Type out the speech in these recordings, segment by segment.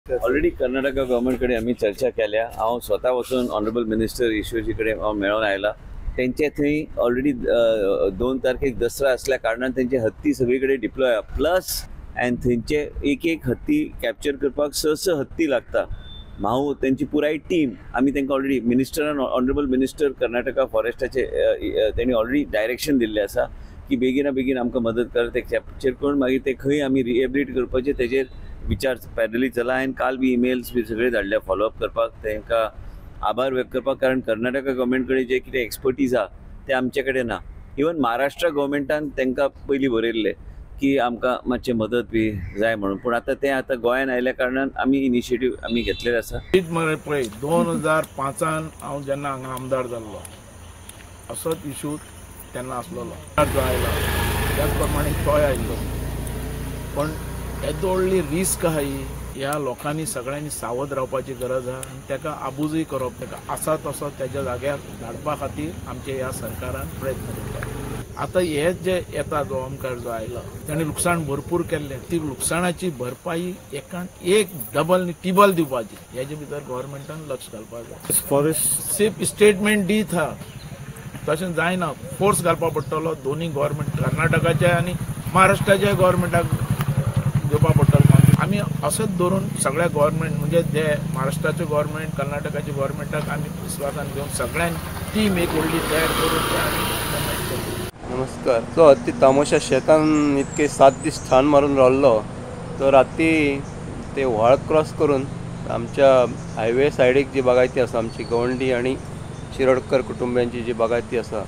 Already Karnataka government कडेन आमी चर्चा केल्या. हांव स्वता वचून ऑनरेबल मिनिस्टर ईश्वरजी कडेन हांव मेळोन आयला. तेंचे थंय ऑलरेडी 2 तारखेक दसरा असल्या कारणान तेंचे हत्ती सगळी कडेन डिप्लॉय प्लस आनी थंयचे एक एक हत्ती कॅप्चर करपाक 6 हत्ती लागता. माहू तेंची पुराय टीम आमी तांकां ऑलरेडी मिनिस्टरान ऑनरेबल मिनिस्टर कर्नाटका फॉरेस्टाचे तेणी ऑलरेडी डायरेक्शन दिल्लें आसा की बेगिना बेगीन आमकां मदत कर, ते कॅप्चर करून मागीर ते खंय आमी रिहेबिलिट करपाचे तेजेर विचार पॅरलली चला. आनी काल बी इमेल्स बी सगळे धाडले फॉलोअप करपाक, तांकां आभार व्यक्त करपाक, कारण कर्नाटका गव्हर्मेंट कडेन जे कितें एक्सपर्टीज आहा ते आमचे कडेन ना. इवन महाराष्ट्र गव्हर्मेंटान तांकां पयलीं बरयल्लें की आमकां मातशें मदत बी जाय म्हणून, पूण आतां तें आतां गोंयान आयल्या कारणान आमी इनिशिएटीव आमी घेतलेले आसा. मरे पळय 2005 हांव जेन्ना हांगा आमदार जाल्लो असोच इशू तेन्ना आसलेलो, जो आयला त्याच प्रमाणे तोय आयिल्लो. पण येदो व्हडली रिस्क आहा ही, ह्या लोकांनी सगळ्यांनी सावध रावपाची गरज आहा आनी ताका आबूजय करप, ताका आसा तसो तेज्या जाग्यार धाडपा खातीर आमच्या ह्या सरकारान प्रयत्न करता. आतां हे जे येता जो ओमकार जो आयला ताणें लुकसाण भरपूर केल्लें, ती लुकसाणाची भरपाई एकान एक डबल न्ही टिबल दिवपाची, हेजे भितर गव्हर्मेंटान लक्ष घालपाक जाय. फॉरेस्ट सेफ स्टेटमेंट दीत आहा तशें जायना, फोर्स घालपाक पडटलो दोनूय गव्हर्मेंट, कर्नाटकाच्या आनी महाराष्ट्राच्या गव्हर्मेंटाक घेवपाक पडटलो. आमी अशेंच धरून सगळ्या गव्हर्मेंट म्हणजे जे महाराष्ट्राचे गव्हर्मेंट कर्नाटकाचे गव्हर्मेंटाक आमी विस्वासान घेवन सगळ्यांक टीम एक व्हडली तयार करून ते आमी. नमस्कार. जो हत्ती तामोशा शेतान इतके 7 दीस ठाण मारून रावल्लो तो राती ते व्हाळ क्रॉस करून आमच्या हायवे सायडीक जी बागायती आसा, आमची गवंडी आनी शिरोडकर कुटुंबियांची जी बागायती आसा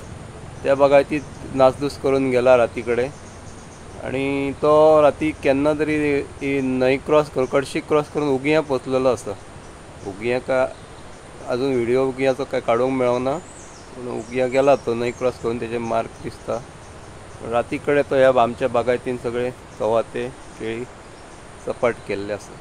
त्या बागायतीत नासधूस करून गेला राती कडेन. आनी तो राती केन्ना तरी ही न्हंय क्रॉस करून कडशी क्रॉस करून उगियां पोचलेलो आसा. उगियां काय अजून व्हिडिओ उगियाचो काय काडूंक मेळना, पूण उगियां गेला तो न्हंय क्रॉस करून, तेजे मार्क दिसता. राती कडेन तो ह्या आमच्या बागायतीन सगळे चवाते केळी सपाट केल्ले आसा.